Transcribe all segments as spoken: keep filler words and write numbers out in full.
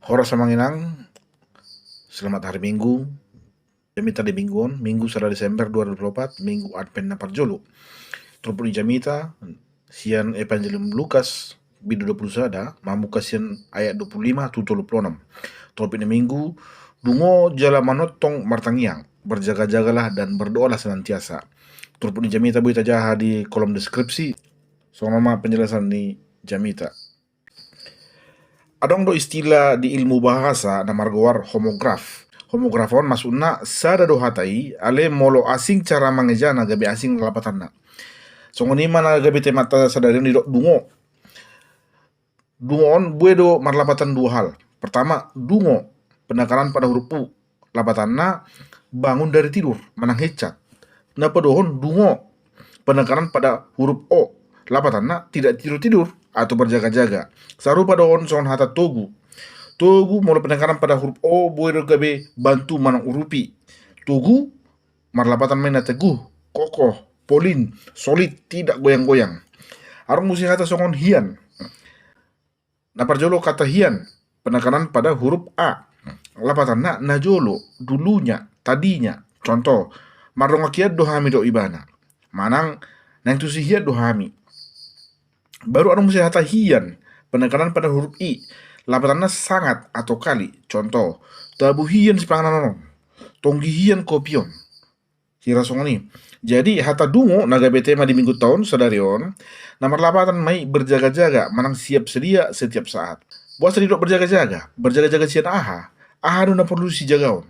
Horas amang inang, selamat hari Minggu. Jamita di minggu on, Minggu sada Desember dua ribu dua puluh opat, Minggu Advent na parjolo. Turpuk ni jamita sian Evangelium Lukas, bindu dua puluh sada, mamungka sian ayat dua puluh lima tu tolu puluh onom. Topik ni minggu, dungo jala manongtong martangiang, berjaga-jagalah dan berdoalah senantiasa. Turpuk ni jamita boi tajaha di kolom deskripsi. Songon on ma penjelasan ni jamita. Adong do istilah di ilmu bahasa na margoar homograf. Homograf on maksudna sada do hata i, alai molo asing cara mangejana gabe asing lapatanna. Songon i ma na gabe temanta sadari on didok dungo. Dungo on bue do marlapatan dua hal. Pertama, dungo, penekanan pada huruf U. Lapatanna bangun dari tidur, manang hecat. Na paduahon dungo, penekanan pada huruf O. Lapatanna tidak tidur-tidur atau berjaga-jaga. Sarupa do on songon hata togu. Togu molo penekanan pada huruf O boi do gabe bantu manang urupi. Togu marlapatan ma i na teguh, kokoh, polin, solid, tidak goyang-goyang. Adong muse hata songon hian. Na parjolo kata hian, penekanan pada huruf A. Lapatanna najolo, dulunya, tadinya. Contoh, mardongan hian do hami dohot ibana. Manang, naeng tusi hian do hami. Baru adong muse hata hian, penekanan pada huruf I. Lapatanna sangat atau kali. Contoh, tabu hian sipanganon on. Tonggi hian kopi on. Hira songon i. Jadi, hata dungo na gabe tema di mingguta on sadari on, na marlapatan ma i berjaga-jaga, manang siap sedia setiap saat. Boasa didok berjaga-jaga? Berjaga-jaga sian aha? Aha do na porlu sijagaon?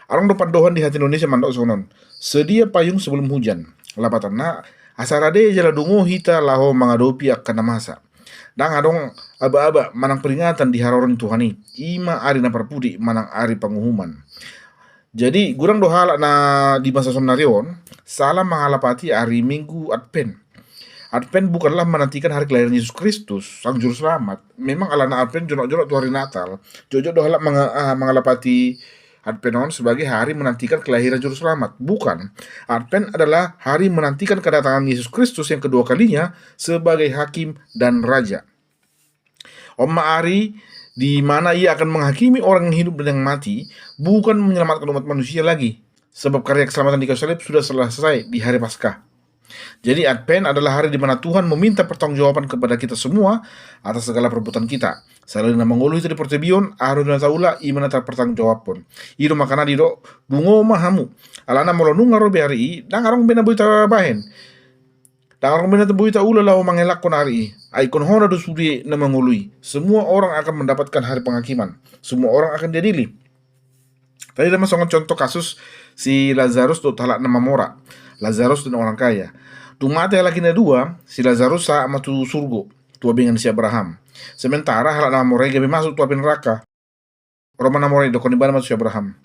Adong do pandohan di hata Indonesia mandok songon on. Sedia payung sebelum hujan. Lapatanna, asa rade jala dungo hita laho mangadopi angka na masa. Ndang adong aba-aba manang peringatan di haroro ni Tuhan i. I ma ari na parpudi manang ari panguhuman. Jadi, godang do halak na di masa sonari on, salah mangalapati ari Minggu Advent. Advent bukanlah menantikan hari kelahiran Yesus Kristus, Sang Juru Selamat. Memang alana Advent jonok-jonok tu hari Natal. Jotjot do halak manga-, ah, mangalapati Advent on sebagai hari menantikan kelahiran Juru Selamat. Bukan. Advent adalah hari menantikan kedatangan Yesus Kristus yang kedua kalinya sebagai Hakim dan Raja. On ma ari di mana Ia akan menghakimi orang yang hidup dan yang mati, bukan menyelamatkan umat manusia lagi. Sebab karya keselamatan di kayu salib sudah selesai di hari Paskah. Jadi, Advent adalah hari di mana Tuhan meminta pertanggungjawaban kepada kita semua atas segala perbuatan kita. Saleleng na mangolu hita di portibi on, aha do na taula, i ma na tapartanggungjawabhon. I do makana didok, dungo ma hamu. Alana molo nunga ro be ari i, ndang adong be na boi tabahen. Ndang adong be na boi taula laho mangelakhon ari i. Ai ingkon hona do sude na mangolu i. Semua orang akan mendapatkan hari penghakiman. Semua orang akan diadili. Tadi ada ma songon contoh kasus si Lazarus dohot halak na mamora. Lazarus dan orang kaya. Dung mate halak i na dua, si Lazarus sahat ma tu surgo, tu habengan si Abraham. Sementara halak na mamora i gabe masuk tu api neraka. Ro ma na mamora i, didok ibana ma tu si Abraham.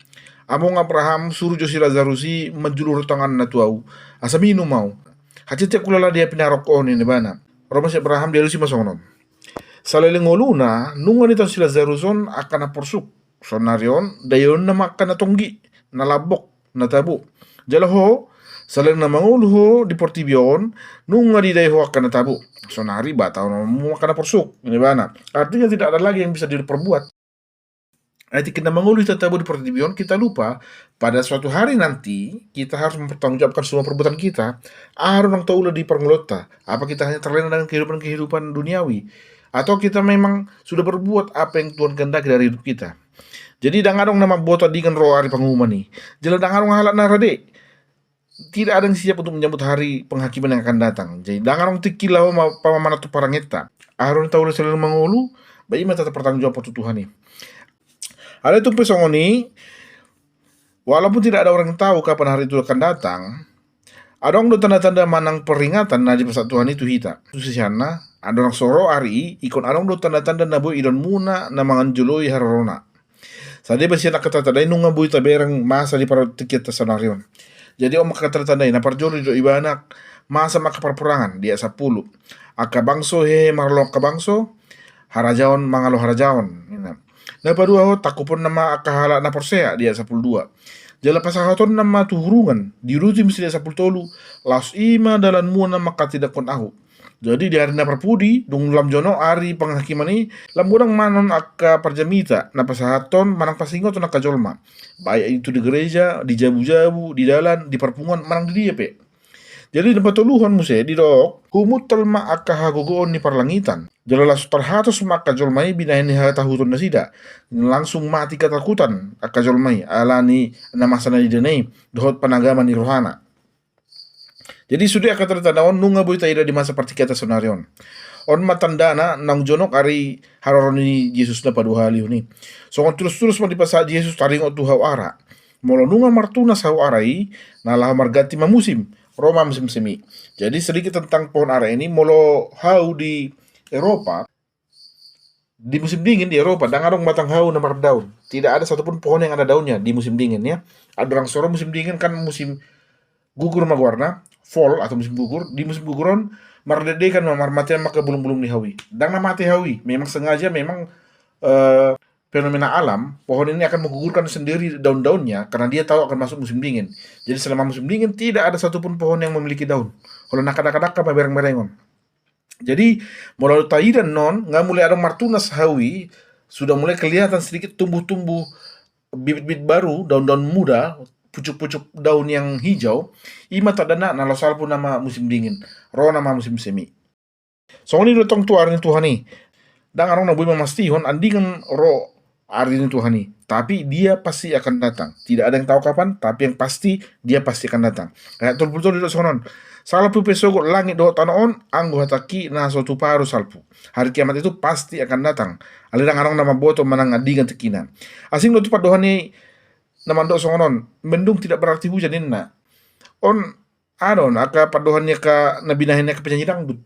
Among Abraham, suru jo si Lazarus i manjulur tanganna tu ahu, asa minum ahu. Hansit hea hulala di api narok on, ninna ibana. Ro ma si Abraham, dialusi ma songon on. Saleleng ngoluna, nunga ditaon si Lazarus on angka na porsuk. Sonari on, daionna ma angka na tonggi, na lambok, na tabo. Jala ho, saleleng na mangolu ho di portibi on, nunga didai ho angka na tabo. Sonari bataonmu ma angka na porsuk, ninna ibana. Artinya tidak ada lagi yang bisa diperbuat. Ai tingki na mangolu hita tabo di portibi on, kita lupa pada suatu hari nanti kita harus mempertanggungjawabkan semua perbuatan kita. Aha do naung taula di parngoluonta? Apa kita hanya terlena dengan kehidupan-kehidupan duniawi? Atau kita memang sudah berbuat apa yang Tuhan kehendaki dari hidup kita? Jadi, ndang adong na mamboto dingin ro ari panguhuman i. Jala ndang adong halak na rade. Tidak ada yang siap untuk menyambut hari penghakiman yang akan datang. Jadi, ndang adong tingki laho ma-, pamanat tu parangenta. Aha do na taula saleleng mangolu, ba i ma tapartanggungjawabhon tu Tuhan i. Alai tung pe songon i, walaupun tidak ada orang yang tahu kapan hari itu akan datang, adong do tanda-tanda manang peringatan na dipasahat Tuhan i tu hita. Tu siseanna, andorang so ro ari i, ingkon adong do tanda-tanda na boi idaonmuna na manganjoloi harorona. Sada sian angka tanda-tanda i nunga boi tabereng masa di partingkianta saonari on. Jadi on ma angka tanda-tanda i, na parjolo didok ibana, masa ma angka parporangan, di ayat sampulu. Angka bangso hehe maralo angka bangso, harajaon mangalo harajaon, ninna. Na paduahon, tangkuponna ma angka halak na porsea, di ayat sampulu dua. Jala pasahatonna ma tu hurungan, diuduti muse di ayat sampulu tolu, laos i ma dalanmuna manghatindanghon ahu. Jadi di ari na parpudi, dung lam jonok ari penghakiman i, lam godang manon angka parjamita na pasahathon manang pasingothon angka jolma, baik itu di gereja, di jabu-jabu, di dalan, di parpunguan, manang di dia pe. Jadi na patoluhon muse didok, humuntal ma angka hagogoon ni parlangitan. Jala laos tarhatos ma angka jolma i binahen ni hatahuton nasida. Langsung mati ketakutan angka jolma i ala ni na masa na nidana i dohot panagaman ni rohana. Jadi sude angka tanda-tanda on nunga boi taida di masa partingkian saonari on. On ma tandana naung jonok ari haroro ni Jesus na paduahalihon i. Songon tudos-tudos ma dipasahat Jesus taringot tu hau ara. Molo nunga martunas hau ara i, na laho marganti ma musim, ro ma musim semi. Jadi sedikit tentang pohon ara ini, molo hau di Eropa, di musim dingin di Eropa, ndang adong batang hau na mardaun. Tidak ada satupun pohon yang ada daunnya di musim dingin, ya. Andorang so ro musim dingin kan musim gugur ma goarna, fall atau musim gugur. Di musim gugur on mardekdekan ma, marmatean ma angka bulung-bulung ni hau i. Ndang na mate hau i, memang sengaja, memang, eh, fenomena alam, pohon ini akan menggugurkan sendiri daun-daunnya karena dia tahu akan masuk musim dingin. Jadi selama musim dingin tidak ada satupun pohon yang memiliki daun. Olo na kadang-kadang ma bereng-berengon. Jadi molo taida annon, nga mulai adong martunas hau i, sudah mulai kelihatan sedikit tumbuh-tumbuh bibit-bibit baru, daun-daun muda, pucuk-pucuk daun yang hijau, i ma tandana na laho salpu nama musim dingin, ro nama musim semi. Songon i do tong tu ari ni Tuhan i. Ndang adong na boi mamastihon andingan ro ari ni Tuhan i. Tapi dia pasti akan datang. Tidak ada yang tahu kapan, tapi yang pasti dia pasti akan datang. Ayat tolu pulu tolu didok songon on. Salpu pe sogot langit dohot tano on, anggo hatangki na so tupa do salpu. Hari kiamat itu pasti akan datang. Alai ndang adong na mamboto manang andingan tingkina. Asing do tu pandohan ni na mandok songon on, mendung tidak berarti hujan ninna. On adong angka pandohan ni angka na binahen ni angka penyanyi dangdut.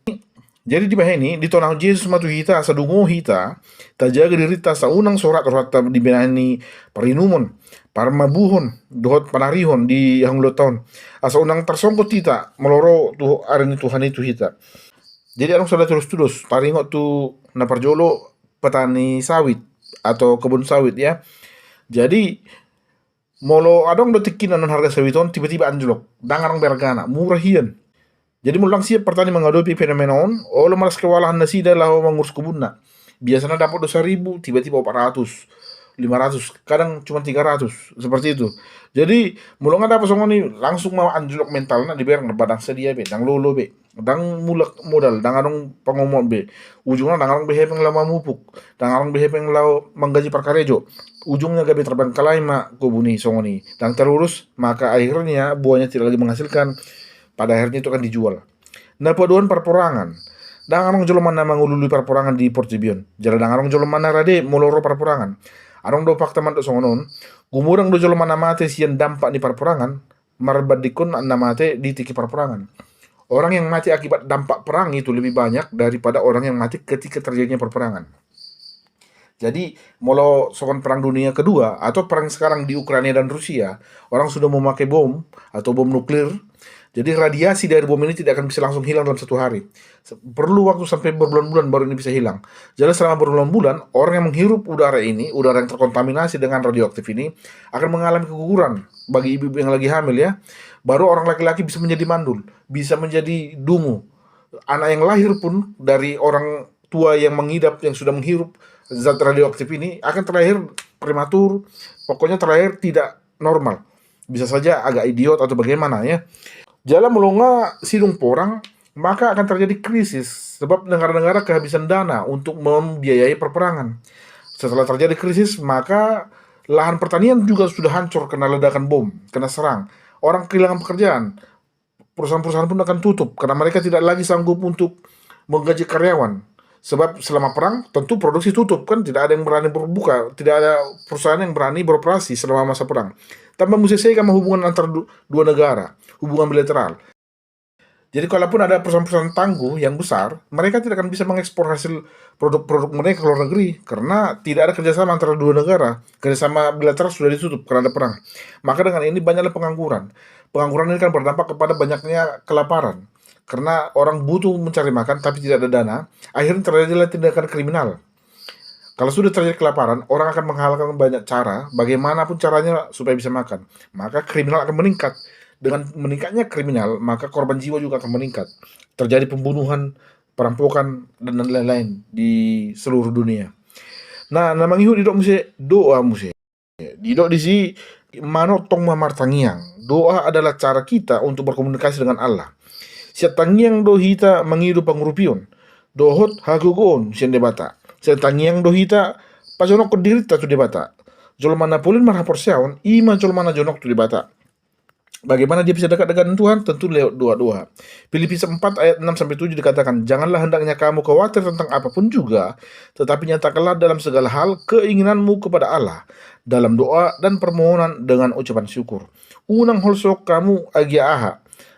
Jadi dibahen i, ditonahon Jesus ma tu hita asa dungo hita tajaga dirinta asa unang sorat rohanta di binahen ni parinumon, parmabuhon dohot panarihon di hangoluan on. Asa unang tarsonggot hita molo ro tu ari ni Tuhan i tu hita. Jadi adong sada tudos-tudos taringot tu na parjolo petani sawit atau kebun sawit, ya. Jadi molo adong do tingkina annon harga sawit on tiba-tiba anjlok, ndang adong be argana, murah hian. Jadi molo ndang siap partani mangadopi fenomena on, olo ma las kewalahan nasida laho mangurus kebunna. Biasana dapot do saribu, tiba-tiba opat ratus, lima ratus, kadang cuma tiga ratus, seperti itu. Jadi molo nga dapot songon i, langsung ma anjlok mentalna, dibereng na ndang sadia be, ndang lolo be. Ndang mulak modal, ndang adong pangomoan be. Ujungna ndang adong be hepeng laho mamupuk, ndang adong be hepeng laho manggaji parkarejo. Ujungnya gabe terbengkalai ma kebun i songon i. Ndang terurus, maka akhirnya buahnya tidak lagi menghasilkan. Pada akhirnya itu akan dijual. Na paduahon parporangan. Ndang adong jolma na mangulului parporangan di portibi on. Jala ndang adong jolma na rade molo ro parporangan. Adong do fakta mandok songon on. Gumodang do jolma na mate sian dampak ni parporangan marbandingkon na mate di tingki parporangan. Orang yang mati akibat dampak perang itu lebih banyak daripada orang yang mati ketika terjadinya perperangan. Jadi molo songon perang dunia kedua atau perang sekarang di Ukraina dan Rusia, orang sudah memakai bom atau bom nuklir. Jadi radiasi dari bom ini tidak akan bisa langsung hilang dalam satu hari. Perlu waktu sampai berbulan-bulan baru ini bisa hilang. Jadi selama berbulan-bulan, orang yang menghirup udara ini, udara yang terkontaminasi dengan radioaktif ini, akan mengalami keguguran. Bagi ibu-ibu yang lagi hamil, ya, baru orang laki-laki bisa menjadi mandul, bisa menjadi dungu. Anak yang lahir pun dari orang tua yang mengidap, yang sudah menghirup zat radioaktif ini, akan terlahir prematur, pokoknya terlahir tidak normal. Bisa saja agak idiot atau bagaimana, ya. Jala molo nga sidung porang, maka akan terjadi krisis sebab negara-negara kehabisan dana untuk membiayai perperangan. Setelah terjadi krisis, maka lahan pertanian juga sudah hancur kena ledakan bom, kena serang. Orang kehilangan pekerjaan, perusahaan-perusahaan pun akan tutup karena mereka tidak lagi sanggup untuk menggaji karyawan. Sebab selama perang tentu produksi tutup, kan, tidak ada yang berani berbuka, tidak ada perusahaan yang berani beroperasi selama masa perang. Tambah muse sega ma hubungan antar du-, dua negara, hubungan bilateral. Jadi kalaupun ada perusahaan-perusahaan tangguh yang besar, mereka tidak akan bisa mengekspor hasil produk-produk mereka ke luar negeri karena tidak ada kerjasama antara dua negara. Kerjasama bilateral sudah ditutup karena ada perang. Maka dengan ini banyaklah pengangguran. Pengangguran ini kan berdampak kepada banyaknya kelaparan. Karena orang butuh mencari makan tapi tidak ada dana, akhirnya terjadilah tindakan kriminal. Kalau sudah terjadi kelaparan, orang akan menghalalkan banyak cara, bagaimanapun caranya supaya bisa makan. Maka kriminal akan meningkat. Dengan meningkatnya kriminal, maka korban jiwa juga akan meningkat. Terjadi pembunuhan, perampokan, dan lain-lain di seluruh dunia. Nah, na mangihut didok muse, doa muse. Didok disi, manongtong ma martangiang. Doa adalah cara kita untuk berkomunikasi dengan Allah. Sian tangiang do hita mangido pangurupion dohot hagogoon sian Debata. Sian tangiang do hita pajonokhon dirinta tu Debata. Jolma na polin marhaporseaon, i ma jolma na jonok tu Debata. Bagaimana dia bisa dekat dengan Tuhan? Tentu lewat doa-doa. Filipi empat ayat enam sampai tujuh dikatakan, "Janganlah hendaknya kamu khawatir tentang apapun juga, tetapi nyatakanlah dalam segala hal keinginanmu kepada Allah dalam doa dan permohonan dengan ucapan syukur. Unang holso hamu agia aha,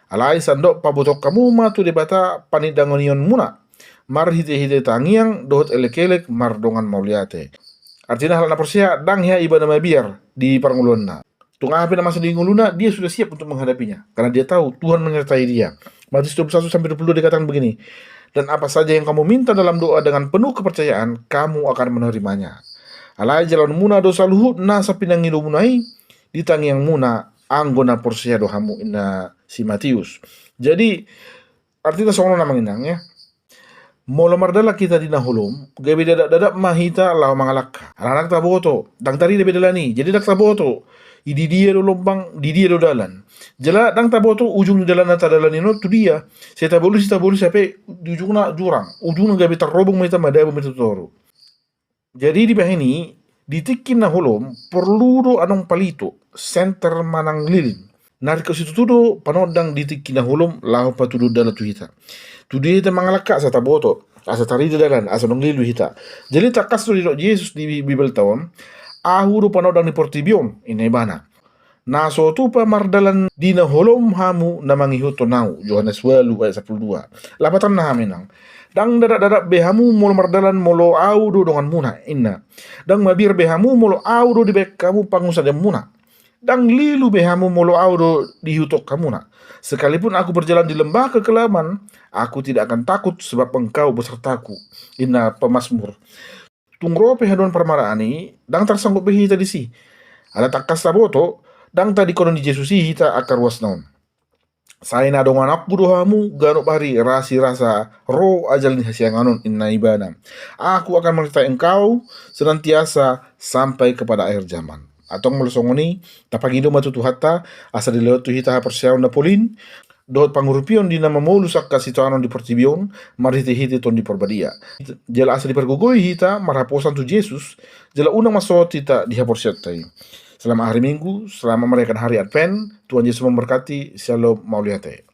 alai sandok pabotohon hamu ma tu Debata panidangionmuna marhite-hite tangiang dohot elek-elek mardongan mauliate." Artina, halak na porsea ndang hea ibana mabiar di parngoluanna. Tung aha pe na masa di ngoluna, dia sudah siap untuk menghadapinya, karena dia tahu Tuhan menyertai dia. Matius dua puluh satu sampai dua puluh dua dikatakan begini, "Dan apa saja yang kamu minta dalam doa dengan penuh kepercayaan, kamu akan menerimanya. Alai jaloonmuna do saluhut nasa pinangidomuna i di tangiangmuna, anggo na porsea do hamu," ninna si Matius. Jadi, artina songon on, amang inang, ya. Molo mardalan hita di na holom, gabe dadap-dadap ma hita laho mangalangka. Alana ndang taboto, ndang tarida be dalan i, jadi ndang taboto i di dia do lombang, di dia do dalan. Jala ndang taboto ujung ni dalan na tadalani on tu dia. Sai tabolus, tabolus, sampe di ujungna jurang, ujungna gabe tarrobong ma hita, madabu ma hita tu toru. Jadi dibahen i, di tingki na holom porlu do adong palito, senter manang lilin. Na ringkot situtu do panondang di tingki na holom laho patuduhon dalan tu hita. Tu dia hita mangalangka asa taboto, asa tarida dalan, asa unang lilu hita. Jadi tangkas do didok Jesus di Bibelta on, "Ahu do panondang ni portibi on," ninna Ibana. "Na so tupa mardalan di na holom hamu na mangihuthon Ahu," Johannes ualu ayat sampulu dua. Lapatanna, amang inang, ndang dadap-dadap be hamu molo mardalan molo Ahu do donganmuna, ninna. Ndang mabiar be hamu molo Ahu do dibahen hamu pangunsadeonmuna. Ndang lilu be hamu molo Ahu do diihuthon hamuna. "Sekalipun Aku berjalan di lembah kekelaman, Aku tidak akan takut, sebab Engkau besertaku," ninna pemazmur. Tung ro pe haduan parmaraan i, ndang tarsangkup be hita disi. Ala tangkas taboto, ndang tadingkonon ni Jesus i hita angka ruasna on. "Sai na dongananku do hamu ganup ari, rasirasa ro ajal ni hasiangan on," ninna Ibana. "Aku akan menyertai engkau senantiasa sampai kepada akhir zaman." Antong molo songon i, tapangido ma tu Tuhanta asa dilehon tu hita haporseaon na polin dohot pangurupion di na mamolus angka sitaonon di portibi on marhite-hite Tondi Parbadia. Jala asa dipargogoi hita marhaposan tu Jesus, jala unang masohot hita di haporseaonta i. Selamat hari Minggu, selamat merayakan hari Advent, Tuhan Yesus memberkati, Shalom, mauliate.